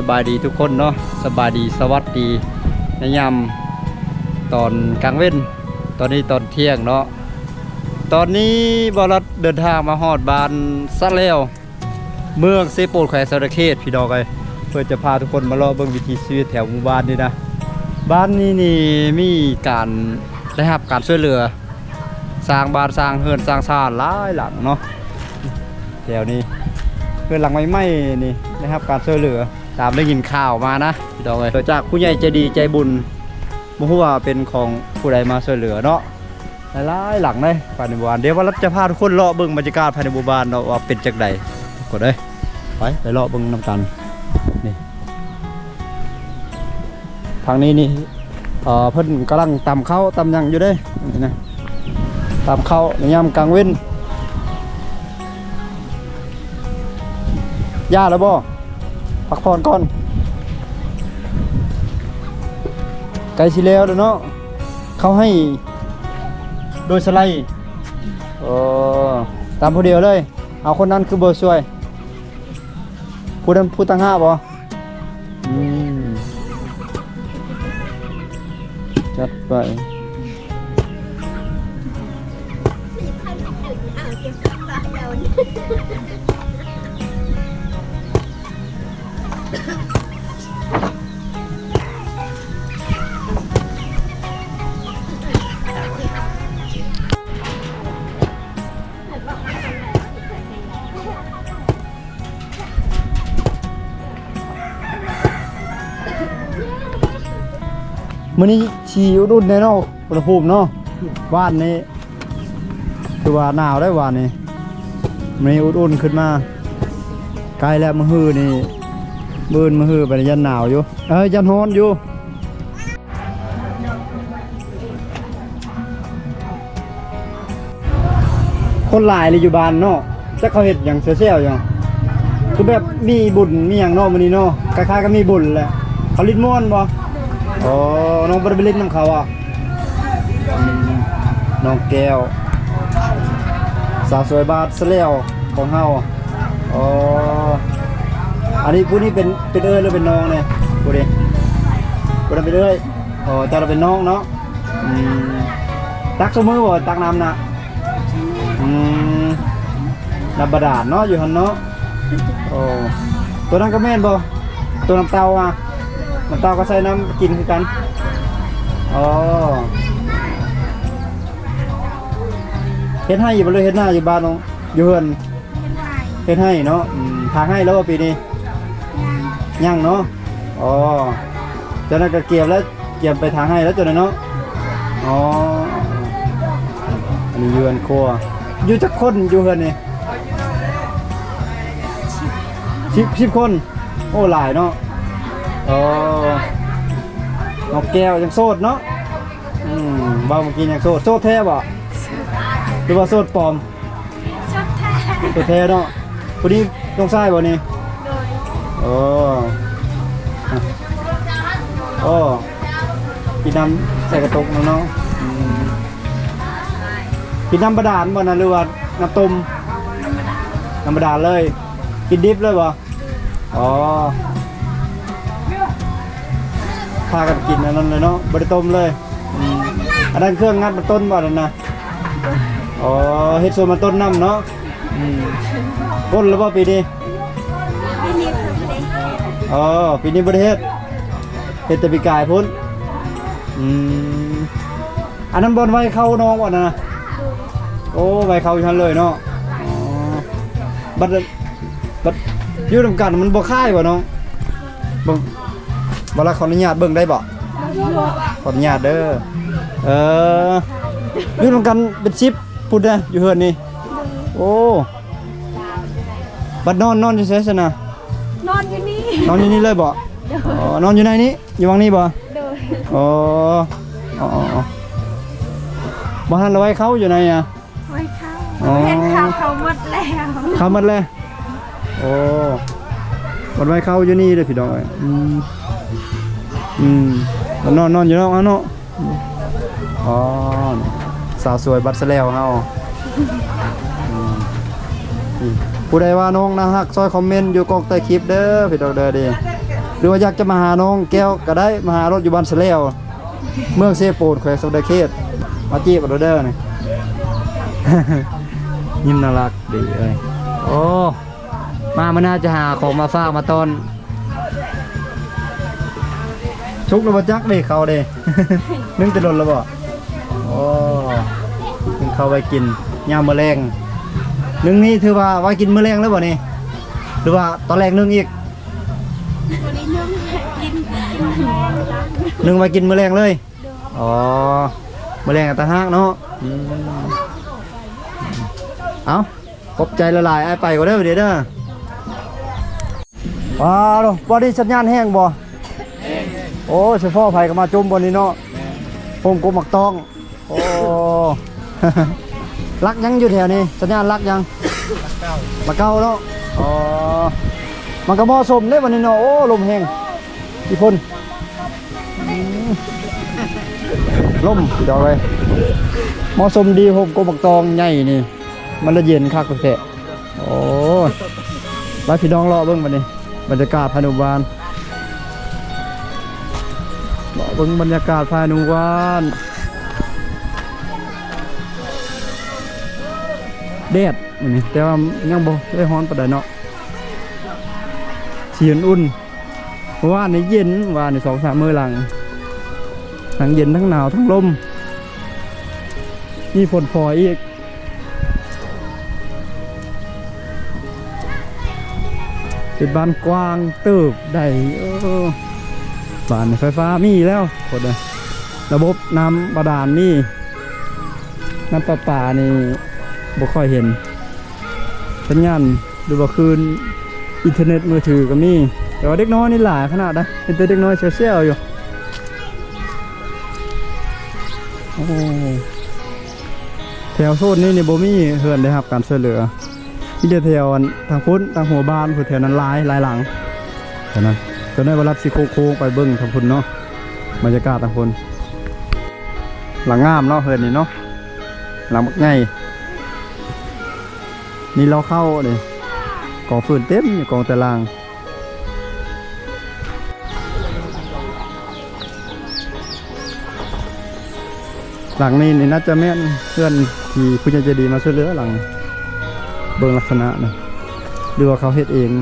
ສະບາຍດີທຸກຄົນເນາະ ສະບາຍດີ ສະຫວັດດີໃນຍາມຕອນກາງເວັນ ຕອນນີ້ຕອນທ່ຽງເນາະ. ຕອນນີ້ບ່າວລັດເດີນທາງມາຮອດບ້ານສະແລວ ເມືອງເຊໂປນ ແຂວງສະຫວັນນະເຂດ ພີ່ນ້ອງເອີຍ ເພື່ອຈະພາທຸກຄົນມາເລາະເບິ່ງວິຖີຊີວິດແຖວໝູ່ບ້ານນີ້ນະ. ບ້ານນີ້ນີ້ມີການ ໄດ້ຮັບການຊ່ວຍເຫຼືອ ສ້າງບ້ານ ສ້າງເຮືອນ ສ້າງຊານຫຼາຍຫຼັງເນາະ ແຖວນີ້ ເຮືອນຫຼັງໃໝ່ໆນີ້ໄດ້ຮັບການຊ່ວຍເຫຼືອ ຕາມໄດ້ຍິນຂ່າວມານະ ພີ່ນ້ອງເອີຍ ຈາກຜູ້ໃຫຍ່ໃຈດີໃຈບຸນ ບໍ່ຮູ້ວ່າເປັນຂອງຜູ້ໃດມາຊ່ວຍເຫຼືອເນາະ ຫຼາຍໆຫຼັງເດ້ ພາຍໃນໝູ່ບ້ານ. ດຽວວ່າເຮົາຈະພາທຸກຄົນເລາະເບິ່ງບັນຍາກາດພາຍໃນໝູ່ບ້ານເນາະ ວ່າເປັນຈັ່ງໃດ ທຸກຄົນເອີຍ ໄປ ໄປເລາະເບິ່ງນຳກັນ. ນີ້ ທາງນີ້ນີ້ ເອີ ເພິ່ນກຳລັງຕຳເຂົ້າຕຳຫຍັງຢູ່ເດ້ ນີ້ນະ ຕຳເຂົ້າໃນຍາມກາງເວັນ. ຢ່າແລ້ວບໍ່? ພັກຜ່ອນກ່ອນ ໃກ້ຊິແລ້ວແລ້ວເນາະ. ເຂົາໃຫ້ໂດຍສະໄລ ເອີ ຕຳຜູ້ດຽວເລີຍ. ເອົາຄົນນັ້ນຄືບໍ່ຊ່ວຍ? ຜູ້ນັ້ນຜູ້ຕ່າງຫາກບໍ່? ອືມ ຈັດໄປ. ມື້ນີ້ຊິອຸ່ນໆແດ່ເນາະ ອຸນຫະພູມເນາະ. ວານນີ້ຄືວ່າໜາວໄດ໋ ວານນີ້ ມື້ນີ້ອຸ່ນໆຂຶ້ນມາ. ໃກ້ແລ້ວ ມື້ຮືນີ້ ມື້ອື່ນ ມື້ຮືໄປ ຢ້ານໜາວຢູ່ ເອີ ຢ້ານຮ້ອນຢູ່. ຄົນຫຼາຍເລີຍຢູ່ບ້ານເນາະ ຈັກເຂົາເຮັດຫຍັງແຊວໆຢູ່ ຄືແບບມີບຸນມີຫຍັງເນາະ ມື້ນີ້ເນາະ ຄ້າຍໆກັບມີບຸນແຫຼະ. ເຂົາຫຼິ້ນມ່ວນບໍ່? ອໍ ນ້ອງບໍ່ໄດ້ໄປຫຼິ້ນນຳເຂົາອະ? ອືມ ນ້ອງແກ້ວ ສາວສວຍບ້ານສະແລວຂອງເຮົາ. ອໍ ອັນນີ້ ຜູ້ນີ້ເປັນ ເປັນເອື້ອຍ ຫຼື ເປັນນ້ອງແດ່? ຜູ້ນີ້ ຜູ້ນັ້ນເປັນເອື້ອຍ. ອໍ ເຈົ້າລະເປັນນ້ອງເນາະ. ອືມ ຕັກຊຸມື້ບໍ່? ຕັກນ້ຳນະ? ອືມ ນ້ຳບາດານເນາະ ຢູ່ຫັ້ນເນາະ. ໂອ້ ໂຕນັ້ນກໍແມ່ນບໍ່? ໂຕນ້ຳເຕົ້າອະ? ນ້ຳເຕົ້າກໍໃສ່ນ້ຳກິນຄືກັນ. ອໍ ເຮັດໄຮ່ຢູ່ບໍ່ ຫຼື ເຮັດນາຢູ່ບ້ານ ຢູ່ເຮືອນ? ເຮັດໄຮ່ ເຮັດໄຮ່ເນາະ. ອືມ ຖາງໄຮ່ແລ້ວບໍ່ປີນີ້? ຍັງ ຍັງເນາະ. ອໍ ເຈົ້ານັ້ນກໍກຽມແລ້ວ ກຽມໄປຖາງໄຮ່ແລ້ວເຈົ້ານັ້ນເນາະ. ອໍ ອັນນີ້ເຮືອນຄົວ ຢູ່ຈັກຄົນຢູ່ເຮືອນນີ້? ສິບ ສິບຄົນ. ໂອ້ ຫຼາຍເນາະ. ອໍ ນ້ອງແກ້ວຍັງໂສດເນາະ. ອືມ ເວົ້າເມື່ອກີ້ຍັງໂສດ. ໂສດແທ້ບໍ່ ຫຼືວ່າໂສດປອມ? ໂສດແທ້ ໂສດແທ້ເນາະ. ຜູ້ນີ້ນ້ອງຊາຍບໍ່ນີ້? ໂດຍ. ໂອ້ ໂອ້ ກິນນ້ຳໃສ່ກະຕຸກເນາະ. ອືມ ກິນນ້ຳບາດານບໍ່ນະ ຫຼືວ່ານ້ຳຕົ້ມ? ນ້ຳບາດານ ນ້ຳບາດານເລີຍ. ກິນດິບເລີຍບໍ່? ອໍ ພາກັນກິນອັນນັ້ນເລີຍເນາະ ບໍ່ໄດ້ຕົ້ມເລີຍ. ອືມ ອັນນັ້ນເຄື່ອງງັດມັນຕົ້ນບໍ່ ອັນນັ້ນນະ? ອໍ ເຮັດສວນມັນຕົ້ນນຳເນາະ. ອືມ ຝົນແລ້ວບໍ່ປີນີ້? ປີນີ້ເພິ່ນບໍ່ໄດ້ເຮັດ. ອໍ ປີນີ້ບໍ່ໄດ້ເຮັດ ເຮັດແຕ່ປີກາຍພຸ້ນ. ອືມ ອັນນັ້ນບ່ອນໄວ້ເຂົ້ານ້ອງບໍ່ນະ? ໂອ້ ໄວ້ເຂົ້າຢູ່ຫັ້ນເລີຍເນາະ. ອໍ ບັດ ບັດຢູ່ນຳກັນມັນບໍ່ຄ້າຍບໍ່ນ້ອງ? ເບິ່ງ ບໍ່ລະ ຂໍອະນຸຍາດເບິ່ງໄດ້ບໍ່? ຂໍອະນຸຍາດເດີ. ເອີ ຢູ່ນຳກັນເປັນສິບພຸ້ນເດ້ ຢູ່ເຮືອນນີ້. ໂອ້ ບັດນອນ ນອນຢູ່ໃສຊັ້ນນະ? ນອນຢູ່ນີ້ ນອນຢູ່ນີ້ເລີຍບໍ່? ໂດຍ. ອໍ ນອນຢູ່ໃນນີ້ ຢູ່ຫວ່າງນີ້ບໍ່? ໂດຍ. ອໍ ອໍ ອໍ ບໍ່ທັນໄວ້ເຂົ້າຢູ່ໃນອະ? ໄວ້ເຂົ້າ. ອໍ ເຫັນເຂົ້າ ເຂົ້າໝົດແລ້ວ ເຂົ້າໝົດແລ້ວ. ໂອ້ ບັດໄວ້ເຂົ້າຢູ່ນີ້ເດີພີ່ນ້ອງເອີຍ. ອືມ ອືມ ນອນ ນອນຢູ່ນອກເນາະ. ອໍ ສາວສວຍບັດສະແລວເຮົາ. ອືມ ນີ້ ຜູ້ໃດວ່ານ້ອງໜ້າຮັກ ຊ່ອຍຄອມເມັນຢູ່ກ້ອງໃຕ້ຄລິບເດີພີ່ນ້ອງເດີ. ນີ້ ຫຼືວ່າຢາກຈະມາຫານ້ອງແກ້ວກໍໄດ້ ມາຫາໂລດຢູ່ບ້ານສະແລ້ວ ເມືອງເຊໂປນ ແຂວງສະຫວັນນະເຂດ ມາຈີບເອົາໂລດເດີນີ້. ຍິ້ມໜ້າລັກດີເອີຍ. ໂອ້ ມາມື້ໜ້າຈະຫາຂອງມາຝາກມາຕ້ອນ. ສຸກແລ້ວບໍ່ຈັກເດ້ ເຂົ້າເດ້ ໜຶ້ງແຕ່ດົນແລ້ວບໍ່? ໂອ້ ໜຶ້ງເຂົ້າໄວ້ກິນຍາມມື້ແລງ. ໜຶ້ງນີ້ຖືວ່າໄວ້ກິນມື້ແລງແລ້ວບໍ່ນີ້ ຫຼືວ່າຕອນແລງໜຶ້ງອີກ? ໜຶ້ງໄວ້ກິນມື້ແລງເລີຍ. ອໍ ມື້ແລງຕ່າງຫາກເນາະ. ອືມ ເອົ້າ ຂອບໃຈຫຼາຍໆ ອ້າຍໄປກ່ອນເດີ ບາດນີ້ເດີ. ອ້າວ ບ່ອນນີ້ສັນຍານແຮງບໍ່? ແຮງ. ໂອ້ ສະເພາະໃຜກໍມາຈຸ່ມບ່ອນນີ້ເນາະ. ແມ່ນ. ໂຮມກົກໝາກຕອງ. ໂອ້ ຫຼັກຫຍັງຢູ່ແຖວນີ້? ສັນຍານຫຼັກຫຍັງ? ຫຼັກເກົ້າ. ຫຼັກເກົ້າເນາະ. ອໍ ມັນກໍເໝາະສົມເດ້ບັດນີ້ເນາະ. ໂອ້ ລົມແຮງ ອີ່ພົນ ອືມ ລົມ ພີ່ນ້ອງເອີຍ ເໝາະສົມດີ. ໂຮມກົກໝາກຕອງໃຫຍ່ນີ້ ມັນລະເຢັນຄັກແທ້. ໂອ້ຍ ໄປພີ່ນ້ອງເລາະເບິ່ງບັດນີ້ ບັນຍາກາດພາຍໃນໝູ່ບ້ານ ເລາະເບິ່ງບັນຍາກາດພາຍໃນໝູ່ບ້ານ. ແດດມື້ນີ້ ແຕ່ວ່າຍັງບໍ່ໄດ້ຮ້ອນປານໃດເນາະ ສີອຸ່ນໆ. ເມື່ອວານນີ້ເຢັນ ວານນີ້ສອງສາມມື້ຫຼັງ ທັງເຢັນ ທັງໜາວ ທັງລົມ ມີຝົນຝອຍອີກ. ເປັນບ້ານກວ້າງເຕີບໃດ. ເອີ ບ້ານໄຟຟ້າມີແລ້ວ ຄົນເອີຍ ລະບົບນ້ຳບາດານມີ ນ້ຳປະປານີ້ບໍ່ຄ່ອຍເຫັນ ສັນຍານ ຫຼືວ່າຄື້ນອິນເຕີເນັດມືຖືກໍມີ. ແຕ່ວ່າເດັກນ້ອຍນີ້ຫຼາຍຂະໜາດໃດ ເຫັນແຕ່ເດັກນ້ອຍແຊວໆຢູ່. ໂອ້ ແຖວໂຊນນີ້ນີ້ບໍ່ມີເຮືອນໄດ້ຮັບການຊ່ວຍເຫຼືອ ມີແຕ່ແຖວອັນທາງພຸ້ນ ທາງຫົວບ້ານພຸ້ນ ແຖວນັ້ນຫຼາຍ ຫຼາຍຫຼັງ ແຖວນັ້ນ. ຕົວນັ້ນວ່າລັດຊິໂຄ້ງໆໄປເບິ່ງທາງພຸ້ນເນາະ ບັນຍາກາດທາງພຸ້ນ. ຫຼັງງາມເນາະ ເຮືອນນີ້ເນາະ ຫຼັງບັກໃຫຍ່. ນີ້ລໍເຂົ້າເດ້ ກອງຟືນເຕັມຢູ່ ກອງແຕ່ລາງ. ຫຼັງນີ້ນີ້ໜ້າຈະແມ່ນເຮືອນທີ່ຜູ້ໃຫຍ່ໃຈດີມາຊ່ວຍເຫຼືອຫຼັງ ເບິ່ງລັກສະນະນະ ຫຼືວ່າເຂົາເຮັດເອງ.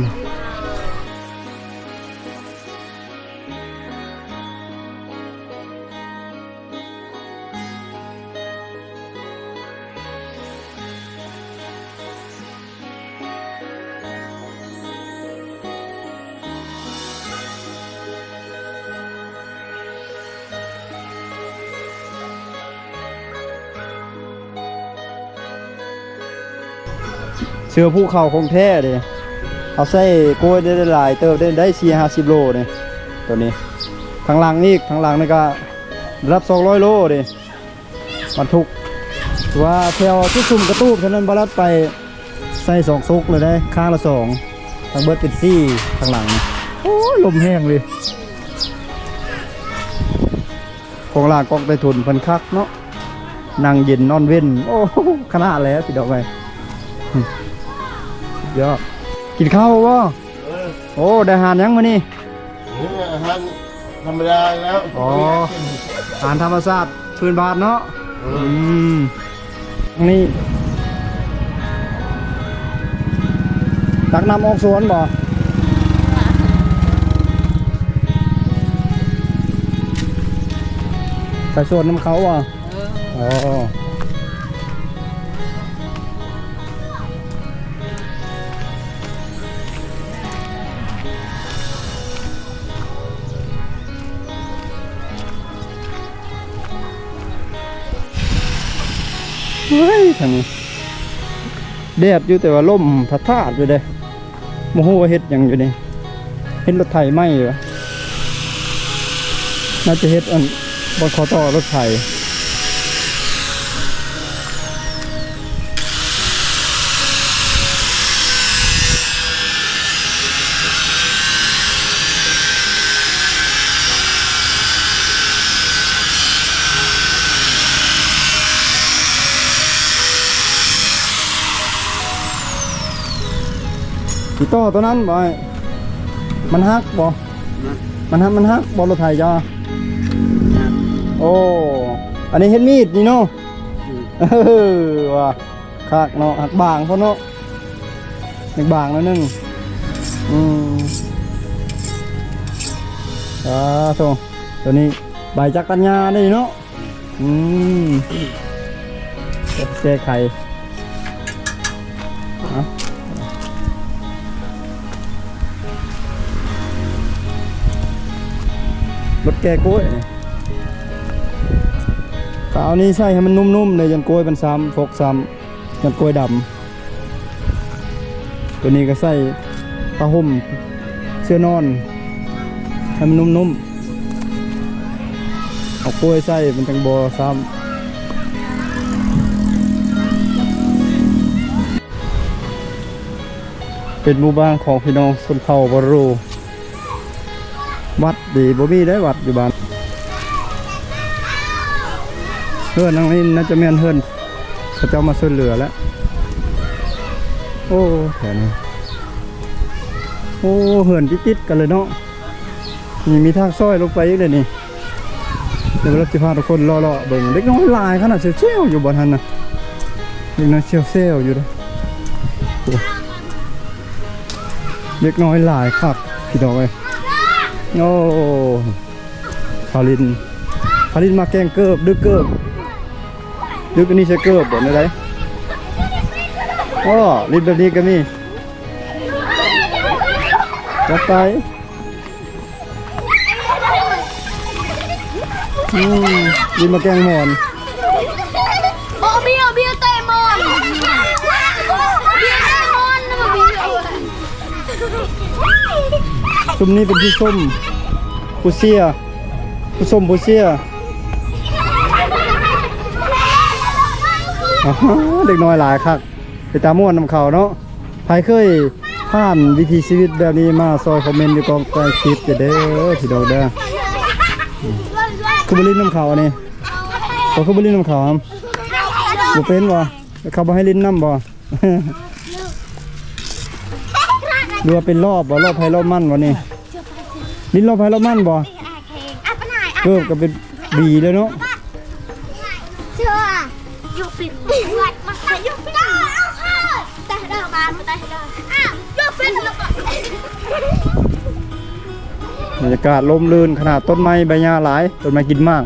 ເສືອພູເຂົາຂອງແທ້ເດ້ ເຮົາໃສ່ໂກ້ຍໄດ້ຫຼາຍເຕີບເດ້ ໄດ້ສີ່ຫ້າສິບໂລເດ້ ໂຕນີ້. ທາງຫຼັງອີກ ທາງຫຼັງນີ້ກໍລະດັບສອງຮ້ອຍໂລເດ້ ບັນທຸກ. ວ່າແຖວຈຸດສຸມກະຕູບເທົ່ານັ້ນ ບໍ່ລັດໄປໃສ່ສອງສົກເລີຍເດ້ ຂ້າງລະສອງ ທັງເບິດເປັນສີ່ ທາງຫຼັງ. ໂອ້ຍ ລົມແຮງເລີຍ. ຂອງຫຼານກອກໃຕ້ຖົນເພິ່ນຄັກເນາະ ນັ່ງເຢັນນອນເວັນ. ໂອ້ ຂະໜາດແຫຼະ ພີ່ນ້ອງເອີຍ ຍອດ. ກິນເຂົ້າບໍ່? ເອີ ໂອ້ ໄດ້ອາຫານຫຍັງມື້ນີ້? ເອີ ອາຫານທຳມະດາແລ້ວ. ອໍ ອາຫານທຳມະຊາດພື້ນບ້ານເນາະ. ເອີ ອືມ ນີ້ ຕັກນ້ຳອອກສວນບໍ່? ໄປສວນນຳເຂົາບໍ່? ເອີ ອໍ ເຮີ້ຍ ທາງນີ້ແດດຢູ່ ແຕ່ວ່າລົມພັດທາດຢູ່ເດ້. ບໍ່ຮູ້ວ່າເຮັດຫຍັງຢູ່ນີ້ ເຫັນລົດໄຖໃໝ່ຢູ່ ໜ້າຈະເຮັດອັນບ່ອນຂໍ້ຕໍ່ລົດໄຖ. ຊິຕໍ່ຕົວນັ້ນບໍ່ອ້າຍ? ມັນຫັກບໍ່? ມັນຫັກ ມັນຫັກບໍ່ລົດໄຖເຈົ້າ? ໂອ້ ອັນນີ້ເຮັດມີດນີ້ເນາະ. ອືມ ເອີ ວ່າຄັກເນາະ ຫັກບາງເພິ່ນເນາະ ຍັງບາງໜ້ອຍໜຶ່ງ. ອືມ ອ່າ ໂທ້ ໂຕນີ້ໃບຈັກຕັນຍາເດ້ເນາະ. ອືມ ແກ້ໄຂ ເອົາ ລົດແກ່ກ້ວຍ ກະເອົານີ້ໃສ່ໃຫ້ມັນນຸ້ມໆ ເດ້ ຢ້ານກ້ວຍມັນຊ້ຳ ຟົກຊ້ຳ ຢ້ານກ້ວຍດຳ. ໂຕນີ້ກໍໃສ່ຜ້າຫົ່ມເສື່ອນອນໃຫ້ມັນນຸ້ມໆ ເອົາກ້ວຍໃສ່ມັນຈັ່ງບໍ່ຊ້ຳ. ເປັນໝູ່ບ້ານຂອງພີ່ນ້ອງຊົນເຜົ່າບາໂຣ. ວັດເດ ບໍ່ມີໄດ໋ວັດຢູ່ບ້ານ. ເຮືອນຫຼັງນີ້ໜ້າຈະແມ່ນເຮືອນເຂົາເຈົ້າມາຊ່ວຍເຫຼືອແຫຼະ. ໂອ້ ແຖວນີ້ ໂອ້ ເຮືອນຕິດໆກັນເລີຍເນາະ. ນີ້ມີທາງຊອຍລົງໄປອີກເດ້ນີ້. ດຽວເຮົາຊິພາທຸກຄົນເລາະໆເບິ່ງ ເດັກນ້ອຍຫຼາຍຂະໜາດ ແຊວໆຢູ່ບ່ອນຫັ້ນນະ ເດັກນ້ອຍແຊວໆຢູ່ເດ້. ໂອ້ ເດັກນ້ອຍຫຼາຍຄັກພີ່ນ້ອງເອີຍ. ໂອ້ ຄາລິນ ຄາລິນມາແກ່ງເກີບ ດຶກເກີບ ດຶກອັນນີ້ໃສ່ເກີບບໍ່ ແນວໃດ? ໂອ້ ຫຼິ້ນແບບນີ້ກໍມີ ຈັດໄປ. ອືມ ຫຼິ້ນມາແກ່ງໝອນ ບໍ່ ເບຍ ເບຍເຕະໝອນ ເບຍເຕະໝອນ ເບຍ. ຊຸມນີ້ເປັນຜູ້ຊົມຜູ້ເຊຍ ຜູ້ຊົມຜູ້ເຊຍ. ເດັກນ້ອຍຫຼາຍຄັກ ເປັນຕາມ່ວນນຳເຂົາເນາະ. ໃຜເຄີຍຜ່ານວິຖີຊີວິດແບບນີ້ມາ ຊ່ອຍຄອມເມັນຢູ່ກ້ອງໃຕ້ຄລິບເດີ ພີ່ນ້ອງເດີ. ຄືບໍ່ຫຼິ້ນນຳເຂົາອັນນີ້ ເຂົາຄືບໍ່ຫຼິ້ນນຳເຂົາ ບໍ່ເປັນບໍ່? ເຂົາບໍ່ໃຫ້ຫຼິ້ນນຳບໍ່? ຫຼືວ່າເປັນລອບບໍ່? ລອບໃຜລອບມັນບໍ່ນີ້? ຫຼິ້ນລອບໃຜລອບມັນບໍ່? ເກີບກໍເປັນ ດີເລີຍເນາະ. ບັນຍາກາດລົມລື່ນຂະໜາດ ຕົ້ນໄມ້ໃບຫຍ້າຫຼາຍ ຕົ້ນໄມ້ກິນໝາກ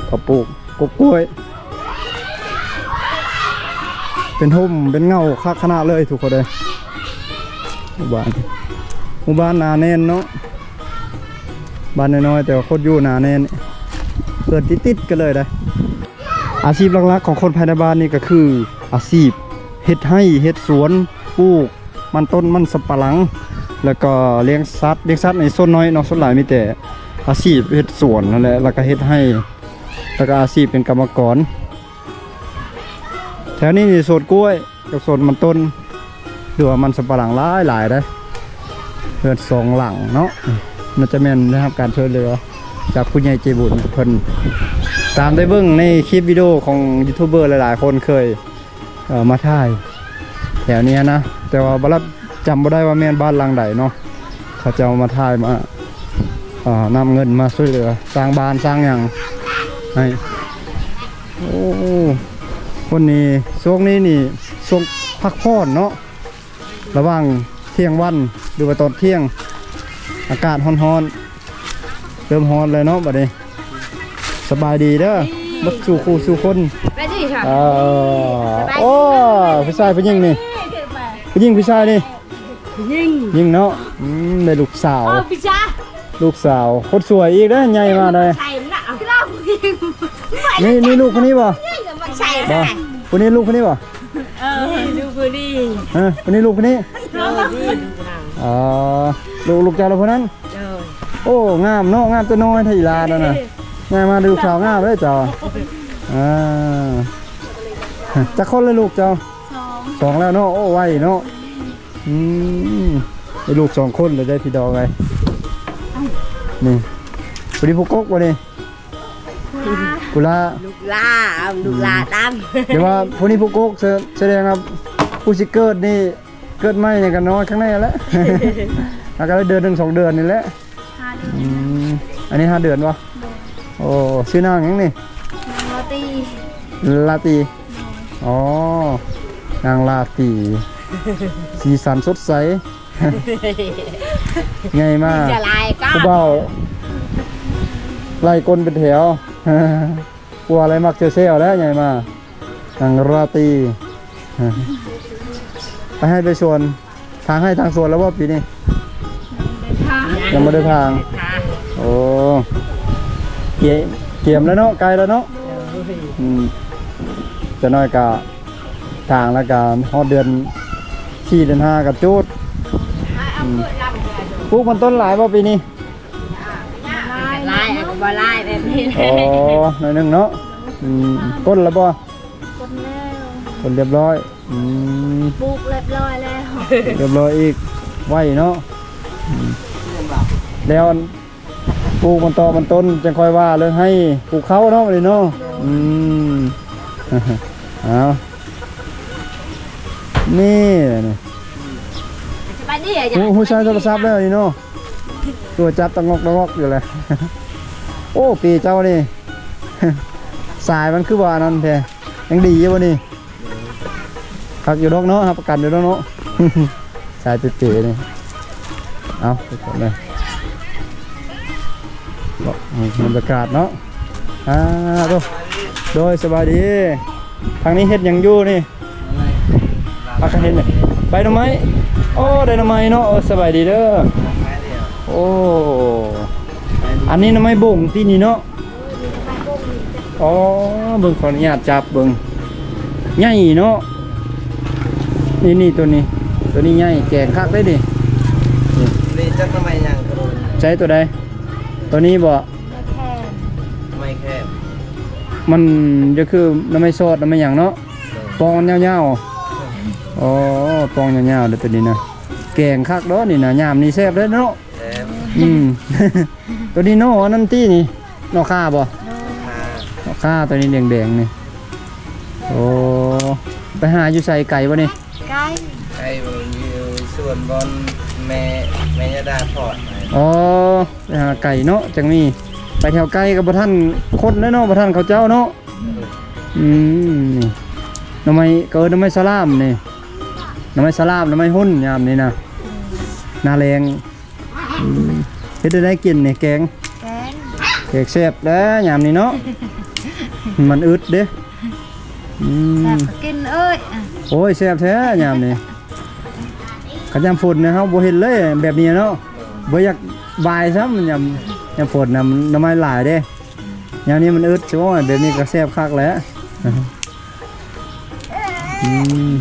ເຂົາປູກ ກົກກ້ວຍ ເປັນຮົ່ມເປັນເງົາຄັກຂະໜາດເລີຍທຸກຄົນເອີຍ. ໝູ່ບ້ານ ໝູ່ບ້ານໜາແໜ້ນເນາະ. ບ້ານນ້ອຍໆ ແຕ່ວ່າຄົນຢູ່ໜາແໜ້ນ ເຮືອນຕິດໆກັນເລີຍເດ້. ອາຊີບຫຼັກໆຂອງຄົນພາຍໃນບ້ານນີ້ກໍຄືອາຊີບເຮັດໄຮ່ເຮັດສວນ ປູກມັນຕົ້ນມັນສຳປະຫຼັງ ແລ້ວກໍລ້ຽງສັດ. ລ້ຽງສັດໃນສ່ວນໜ້ອຍເນາະ ສ່ວນຫຼາຍມີແຕ່ອາຊີບເຮັດສວນຫັ້ນແຫຼະ ແລ້ວກໍເຮັດໄຮ່ ແລ້ວກໍອາຊີບເປັນກຳມະກອນ. ແຖວນີ້ນີ້ສວນກ້ວຍ ກັບສວນມັນຕົ້ນ ຫຼືວ່າມັນສຳປະຫຼັງຫຼາຍໆເດ້. ເຮືອນສອງຫຼັງເນາະ ໜ້າຈະແມ່ນໄດ້ຮັບການຊ່ວຍເຫຼືອຈາກຜູ້ໃຫຍ່ໃຈບຸນເພິ່ນ. ຕາມໄດ້ເບິ່ງໃນຄລິບວິດີໂອຂອງຢູທູບເບີຫຼາຍໆຄົນເຄີຍ ເອີ ມາຖ່າຍແຖວນີ້ນະ ແຕ່ວ່າບໍ່ລັບ ຈຳບໍ່ໄດ້ວ່າແມ່ນບ້ານຫຼັງໃດເນາະ. ເຂົາເຈົ້າມາຖ່າຍ ມາ ເອີ ນຳເງິນມາຊ່ວຍເຫຼືອສ້າງບ້ານສ້າງຫຍັງໃຫ້. ໂອ້ ຄົນນີ້ ຊ່ວງນີ້ນີ້ ຊ່ວງພັກຜ່ອນເນາະ ລະຫວ່າງທ່ຽງວັນ ຫຼືວ່າຕອນທ່ຽງ ອາກາດຮ້ອນໆ ເລີ່ມຮ້ອນແລ້ວເນາະບັດນີ້. ສະບາຍດີເດີ ເບິດສູ່ຄູ່ສູ່ຄົນ. ເອີ ໂອ້ ຜູ້ຊາຍຜູ້ຍິງນີ້ ຜູ້ຍິງຜູ້ຊາຍນີ້? ຍິງ ຍິງເນາະ. ອືມ ໄດ້ລູກສາວ ລູກສາວຄົນສວຍອີກເດີ ໃຫຍ່ມາເດີ. ນີ້ ນີ້ລູກຄົນນີ້ບໍ່? ບໍ່ ຜູ້ນີ້ລູກຄົນນີ້ບໍ່? ເອີ ລູກຜູ້ນີ້ ຮະ ຜູ້ນີ້ລູກຜູ້ນີ້. ອໍ ລູກ ລູກເຈົ້າລະຜູ້ນັ້ນ. ໂອ້ ງາມເນາະ ງາມແຕ່ນ້ອຍແທ້ອີ່ຫຼ້ານັ້ນນະ. ໃຫຍ່ມາລູກສາວງາມເດີເຈົ້າ. ອ່າ ຈັກຄົນລະລູກເຈົ້າ? ສອງ ສອງແລ້ວເນາະ. ໂອ້ ໄວເນາະ. ອືມ ໄດ້ລູກສອງຄົນແລ້ວໄດ໋ພີ່ນ້ອງເອີຍ. ນີ້ ຜູ້ນີ້ຜູ້ກົກບໍ່ນີ້? ກຸລາ ລູກຫຼ້າ ລູກຫຼ້າຕາມ. ດຽວວ່າຜູ້ນີ້ຜູ້ກົກ ສະ ສະແດງວ່າຜູ້ຊິເກີດນີ້ ເກີດໃໝ່ນີ້ກໍນອນຂ້າງໃນຫັ້ນແຫຼະ ແລ້ວກໍໄດ້ເດືອນໜຶ່ງສອງເດືອນນີ້ແຫຼະ. ອືມ ອັນນີ້ຫ້າເດືອນບໍ່? ໂດຍ ໂອ້ ຊື່ນາງຫຍັງນີ້? ນາງລາຕີ ລາຕີ ອໍ ນາງລາຕີ ສີສັນສົດໃສ ໃຫຍ່ມາ ຜູ້ບ່າວໄລ່ກົ້ນເປັນແຖວ ຜົວໄລ່ໝາກແຊວໆ ແລ້ວໃຫຍ່ມາ ນາງລາຕີ ໄປໄຮ່ໄປສວນ ຖາງໄຮ່ຖາງສວນແລ້ວບໍ່ປີນີ້? ຍັງບໍ່ໄດ້ຖາງ ໂອ້ ກຽມ ກຽມແລ້ວເນາະ ໃກ້ແລ້ວເນາະ ໂດຍ ອືມ ຈັກໜ້ອຍກະຖາງແລ້ວກະຮອດເດືອນສີ່ເດືອນຫ້າກະຈູດ ອືມ ປູກມັນຕົ້ນຫຼາຍບໍ່ປີນີ້? ຫຼາຍ ກໍບໍ່ຫຼາຍແບບນີ້ ອໍ ໜ້ອຍໜຶ່ງເນາະ ອືມ ກົ້ນແລ້ວບໍ່? ກົ້ນແລ້ວ ກົ້ນຮຽບຮ້ອຍ ອືມ ປູກຮຽບຮ້ອຍແລ້ວ ຮຽບຮ້ອຍອີກ ໄວເນາະ ອືມ ແລ້ວປູກມັນຕໍມັນຕົ້ນ ຈັ່ງຄ່ອຍວ່າເລື່ອງໄຮ່ປູກເຂົ້າເນາະ ບັດນີ້ເນາະ ອືມ ເອົາ ນີ້ ສະບາຍດີ ຮູ້ ຮູ້ໃຊ້ໂທລະສັບແລ້ວນີ້ເນາະ ຕົວຈັບຕະງອກຕະງອກຢູ່ແຫຼະ ໂອ້ ປີເຈົ້ານີ້ ສາຍມັນຄືວ່າອັນນັ້ນແທ້ ຍັງດີຢູ່ບໍ່ນີ້? ຄັກຢູ່ດອກເນາະ ຮັບປະກັນຢູ່ດອກເນາະ ສາຍເປໆ ນີ້ ເອົາ ໄປກ່ອນເດີ ບັນຍາກາດເນາະ ອ່າ ໂດ ໂດຍ ສະບາຍດີ ທາງນີ້ເຮັດຫຍັງຢູ່ນີ້? ພາກັນເຮັດຫຍັງ? ໃບໜໍ່ໄມ້ ໂອ້ ໄດ້ໜໍ່ໄມ້ເນາະ ເອີ ສະບາຍດີເດີ ໂອ້ ອັນນີ້ໜໍ່ໄມ້ບົງຕິນີ້ເນາະ? ອໍ ເບິ່ງ ຂໍອະນຸຍາດຈັບເບິ່ງ ໃຫຍ່ເນາະ ນີ້ໆ ໂຕນີ້ ໂຕນີ້ໃຫຍ່ ແກງຄັກເດ້ນີ້ ນີ້ຈັກໜໍ່ໄມ້ຫຍັງ? ໃຊ້ໂຕໃດ? ໂຕນີ້ບໍ່? ໄມ້ແຄບ ໄມ້ແຄບ ມັນຈະຄືໜໍ່ໄມ້ຊອດ ໜໍ່ໄມ້ຫຍັງເນາະ ໂດຍ ປອງມັນຍາວໆ ໂດຍ ອໍ ປອງຍາວໆ ເດີ ໂຕນີ້ນະ ແກງຄັກດອກນີ້ນະ ຍາມນີ້ແຊບເດ້ເນາະ ແຊບ ອືມ ໂຕນີ້ໜໍ່ອັນນັ້ນຕິນີ້ ໜໍ່ຂ່າບໍ່? ໂດຍ ໜໍ່ຂ່າ ໂຕນີ້ແດງໆ ນີ້ ໂອ້ ໄປຫາຢູ່ໃສ ໄກບໍ່ນີ້? ໃກ້ ໃກ້ຢູ່ສວນບ່ອນແມ່ ແມ່ຍາດາຖອດ ອໍ ໄປຫາໄກເນາະ ຈັ່ງມີ ໄປແຖວໄກກໍບໍ່ທັນຄົນເດ້ເນາະ ບໍ່ທັນເຂົາເຈົ້າເນາະ ອືມ ນີ້ ໜໍ່ໄມ້ ກໍເອີ້ນໜໍ່ໄມ້ສະຫຼາມນີ້ ໜໍ່ໄມ້ສະຫຼາມ ໜໍ່ໄມ້ຮຸ່ນ ຍາມນີ້ນະ ໜ້າແລ້ງ ອືມ ເຮັດແນວໃດກິນນີ້ ແກງ? ແກງ ແກງແຊບແລ້ວຍາມນີ້ເນາະ ມັນອຶດເດ້ ອືມ ແຊບກໍກິນເອີຍ ໂອ້ຍ ແຊບແທ້ຍາມນີ້ ຄັນຍາມຝົນນະ ເຮົາບໍ່ເຫັນເລີຍແບບນີ້ເນາະ ບໍ່ຢາກບາຍຊ້ຳ ຍາມ ຍາມຝົນນະ ໜໍ່ໄມ້ຫຼາຍເດ້ ຍາມນີ້ມັນອຶດ ໂອ້ຍ ແບບນີ້ກໍແຊບຄັກແຫຼະ ອືມ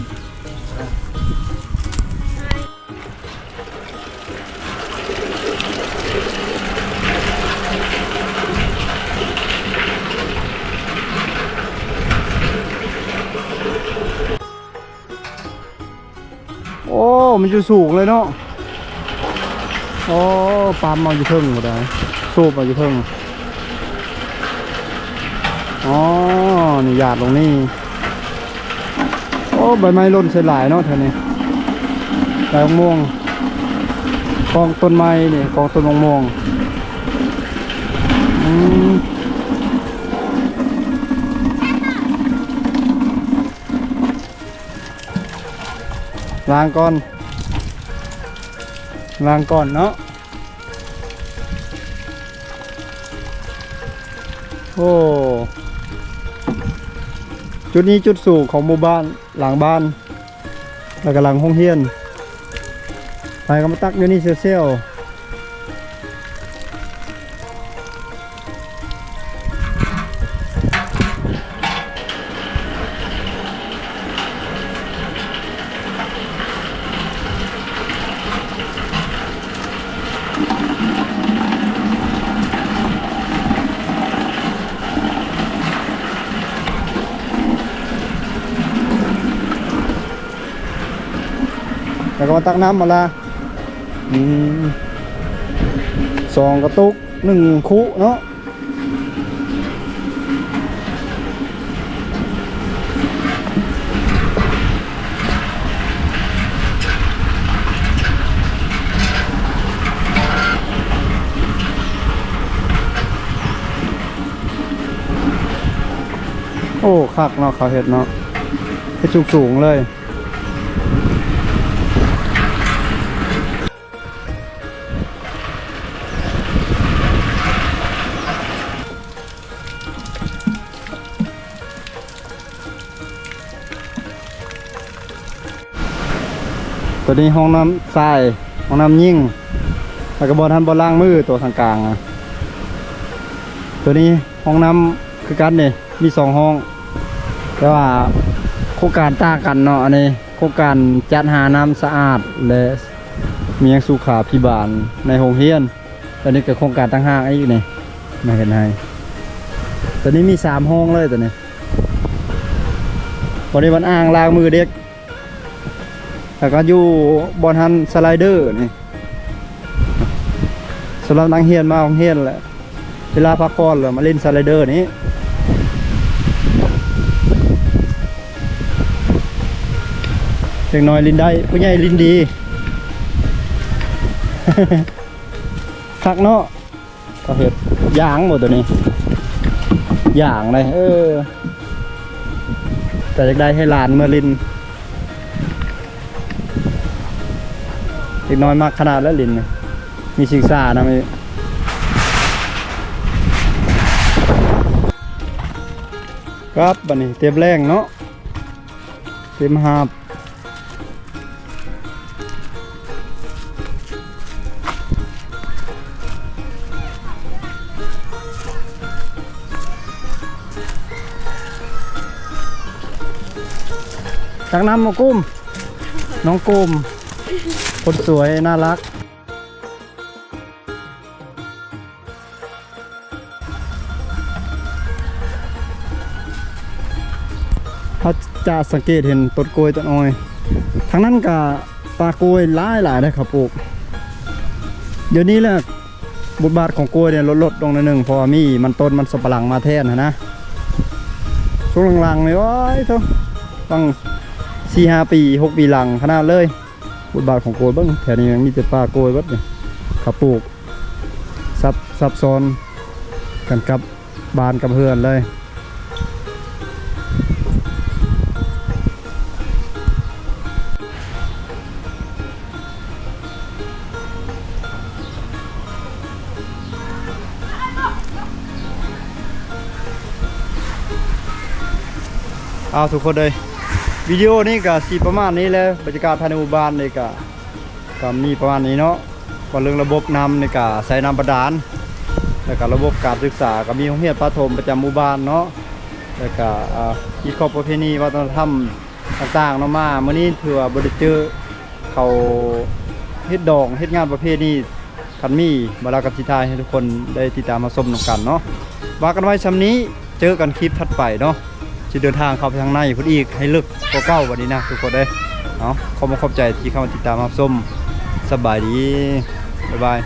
ໂອ້ ມັນຢູ່ສູງເລີຍເນາະ ໂອ້ ປ້ຳເອົາຢູ່ເທິງພຸ້ນໃດ ສູບເອົາຢູ່ເທິງ ອໍ ນີ້ຢາດລົງນີ້ ໂອ້ ໃບໄມ້ຫຼົ່ນໃສ່ຫຼາຍເນາະແຖວນີ້ ໃບໝາກມ່ວງ ກອງຕົ້ນໄມ້ນີ້ ກອງຕົ້ນໝາກມ່ວງ ອືມ ລ້າງກ່ອນ ລ້າງກ່ອນເນາະ ໂອ້ ຈຸດນີ້ຈຸດສູງຂອງໝູ່ບ້ານ ຫຼັງບ້ານ ແລ້ວກໍຫຼັງໂຮງຮຽນ ໃຜກໍມາຕັກຢູ່ນີ້ແຊວໆ. ແລ້ວກໍມາຕັກນ້ຳມາລາ ອືມ ສອງກະຕຸກ ໜຶ່ງຄຸເນາະ. ແ ໂອ້ ຄັກເນາະ ເຂົາເຮັດເນາະ ເຮັດສູງໆເລີຍ. ໂຕນີ້ຫ້ອງນ້ຳຊາຍ ຫ້ອງນ້ຳຍິງ ແລ້ວກໍບ່ອນຫັ້ນບ່ອນລ້າງມື ໂຕທາງກາງອະ. ໂຕນີ້ຫ້ອງນ້ຳຄືກັນນີ້ ມີສອງຫ້ອງ ແຕ່ວ່າໂຄງການຕ່າງກັນເນາະ. ອັນນີ້ໂຄງການຈັດຫານ້ຳສະອາດ ແລະ ມີຫຍັງສຸຂາພິບານໃນໂຮງຮຽນ. ອັນນີ້ກໍໂຄງການຕ່າງຫາກອີກນີ້ ມາເຮັດໃຫ້. ໂຕນີ້ມີສາມຫ້ອງເລີຍໂຕນີ້. ໂຕນີ້ມັນອ່າງລ້າງມືເດັກ ແລ້ວກໍຢູ່ບ່ອນຫັ້ນສະໄລເດີນີ້ ສຳລັບນັກຮຽນມາໂຮງຮຽນແຫຼະ ເວລາພັກຜ່ອນແລ້ວມາຫຼິ້ນສະໄລເດີນີ້. ເດັກນ້ອຍຫຼິ້ນໄດ້ ຜູ້ໃຫຍ່ຫຼິ້ນດີ ຄັກເນາະ. ເຂົາເຮັດຢາງບໍ່ໂຕນີ້ ຢາງເດ້. ເອີ ແຕ່ຢາກໄດ້ໃຫ້ຫຼານເມືອຫຼິ້ນ ເດັກນ້ອຍມັກຂະໜາດແລ້ວຫຼິ້ນ ມີຊິງຊ້ານຳອີກ. ຄັບ ບັດນີ້ເຕັມແລ້ງເນາະ ເຕັມຫາບ. ຕັກນ້ຳມາກຸ້ມ ນ້ອງກຸ້ມ ຄົນສວຍ ໜ້າລັກ. ເຮົາຈະສັງເກດເຫັນຕົ້ນກ້ວຍຕົ້ນອ້ອຍ ທາງນັ້ນກະປ່າກ້ວຍຫຼາຍໆເດ້ ເຂົາປູກ. ດຽວນີ້ແຫຼະ ບົດບາດຂອງກ້ວຍນີ້ລົດລົດລົງໜ້ອຍໜຶ່ງ ເພາະວ່າມີມັນຕົ້ນມັນສຳປະຫຼັງມາແທນຫັ້ນນະ. ຊ່ວງຫຼັງໆນີ້ ໂອ້ຍໂທ້ ຫວ່າງສີ່ຫ້າປີ ຫົກປີຫຼັງຂະໜາດເລີຍ. ບົດບາດຂອງກ້ວຍ ເບິ່ງແຖວນີ້ຍັງມີແຕ່ປ່າກ້ວຍເບິດນີ້ ເຂົາປູກ ສັບ ສັບຊ້ອນກັນກັບບ້ານກັບເຮືອນເລີຍ. ເອົາ ທຸກຄົນເອີຍ ວິດີໂອນີ້ກະຊິປະມານນີ້ແຫຼະ ບັນຍາກາດພາຍໃນໝູ່ບ້ານນີ້ກະ ກະມີປະມານນີ້ເນາະ. ວ່າເລື່ອງລະບົບນ້ຳນີ້ກະໃຊ້ນ້ຳບາດານ ແລ້ວກະລະບົບການສຶກສາກະມີໂຮງຮຽນປະຖົມປະຈຳໝູ່ບ້ານເນາະ ແລ້ວກະ ອ່າ ຮີດຄອງປະເພນີວັດທະນະທຳຕ່າງໆເນາະ. ມາມື້ນີ້ຖືວ່າບໍ່ໄດ້ເຈີເຂົາເຮັດດອງເຮັດງານປະເພນີ ຄັນມີ ບ່າວລາວກະຊິຖ່າຍໃຫ້ທຸກຄົນໄດ້ຕິດຕາມຮັບຊົມນຳກັນເນາະ. ວ່າກັນໄວ້ຊ່ຳນີ້ ເຈີກັນຄລິບຖັດໄປເນາະ ຊິເດີນທາງເຂົ້າໄປທາງໃນພຸ້ນອີກ ໃຫ້ເລິກກວ່າເກົ່າບັດນີ້ນະທຸກຄົນເອີຍ. ເອົາ ຂອບມຸກຂອບໃຈທີ່ເຂົ້າມາຕິດຕາມຮັບຊົມ. ສະບາຍດີ ບາຍບາຍ.